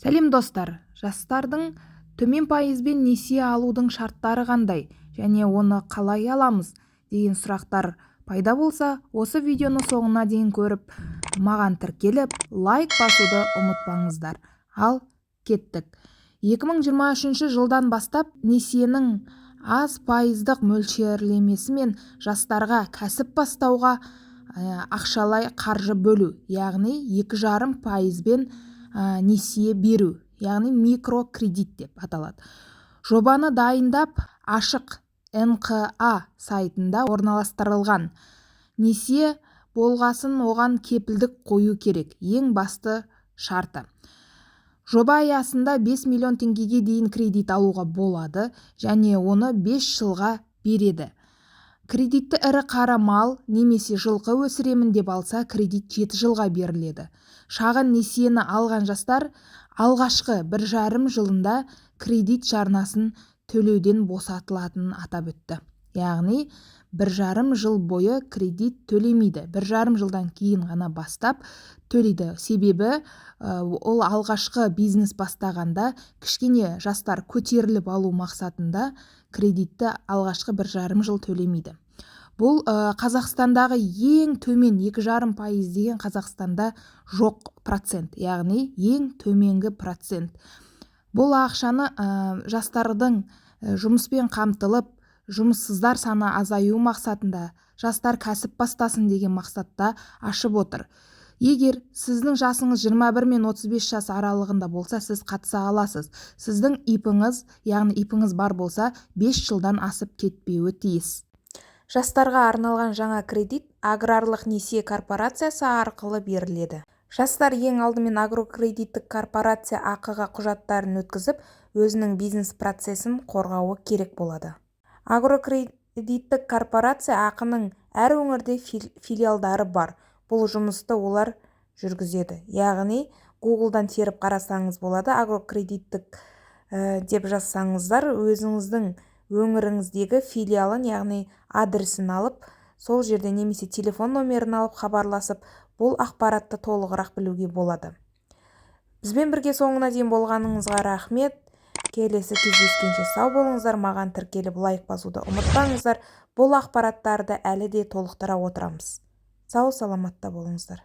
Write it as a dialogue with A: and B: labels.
A: Сәлем, достар! Жастардың төмен пайызбен несие алудың шарттары қандай және оны қалай аламыз деген сұрақтар пайда болса, осы видеоны соңына дейін көріп, маған тіркеліп, лайк басуды ұмытпаңыздар. Ал кеттік! 2023 жылдан бастап несиенің аз пайыздық мөлшерлемесімен жастарға кәсіп бастауға ақшалай қаржы бөлу, яғни 2,5 пайызбен несие беру, яғни микрокредит деп аталады. Жобаны дайындап, ашық НҚА сайтында орналастырылған. Несие болғасын, оған кепілдік қою керек. Ең басты шарты: жоба аясында 5 миллион теңгеге дейін кредит алуға болады және оны 5 жылға береді. Кредитті ірі қара мал немесе жылқы өсіремін деп алса, кредит 7 жылға беріледі. Шағын несиені алған жастар алғашқы 1,5 жылында кредит жарнасын төлеуден босатылатынын атап өтті, яғни 1,5 жыл бойы кредит төлемейді, 1,5 жылдан кейін ғана бастап төлейді. Себебі ол алғашқы бизнес бастағанда кішкене жастар көтеріліп алу мақсатында кредитті алғашқы 1,5 жыл төлемейді. Бұл Қазақстандағы ең төмен 2,5% деген Қазақстанда жоқ процент, яғни ең төменгі процент. Бұл ақшаны жастардың жұмыспен қамтылып, жұмыссыздар саны азаю мақсатында, жастар кәсіп бастасын деген мақсатта ашып отыр. Егер сіздің жасыңыз 21 мен 35 жас аралығында болса, сіз қатыса аласыз. Сіздің ИП-іңіз, яғни ИП-іңіз бар болса, 5 жылдан асып кетпеуі тиіс. Жастарға арналған жаңа кредит Аграрлық несие корпорациясы арқылы беріледі. Жастар ең алдымен Агрокредиттік корпорация АҚ-ға құжаттарын өткізіп, өзінің бизнес процесін қорғауы керек болады. Агрокредиттік корпорация АҚ-ның әр өңірде филиалдары бар. Бұл жұмысты олар жүргізеді. Яғни Гуглдан теріп қарасаңыз болады, агрокредиттік деп жазсаңыздар, өзіңіздің өңіріңіздегі филиалын, яғни адресін алып, сол жерде немесе телефон номерін алып, хабарласып, бұл ақпаратты толығырақ білуге болады. Бізбен бірге соңына дейін болғаныңызға рахмет! Келесі кездескенше сау болыңыздар! Маған тіркеліп, лайк басуды ұмытпаңыздар. Бұл ақпараттарды әлі де толықтыра отырамыз. Сау саламатта болыңыздар!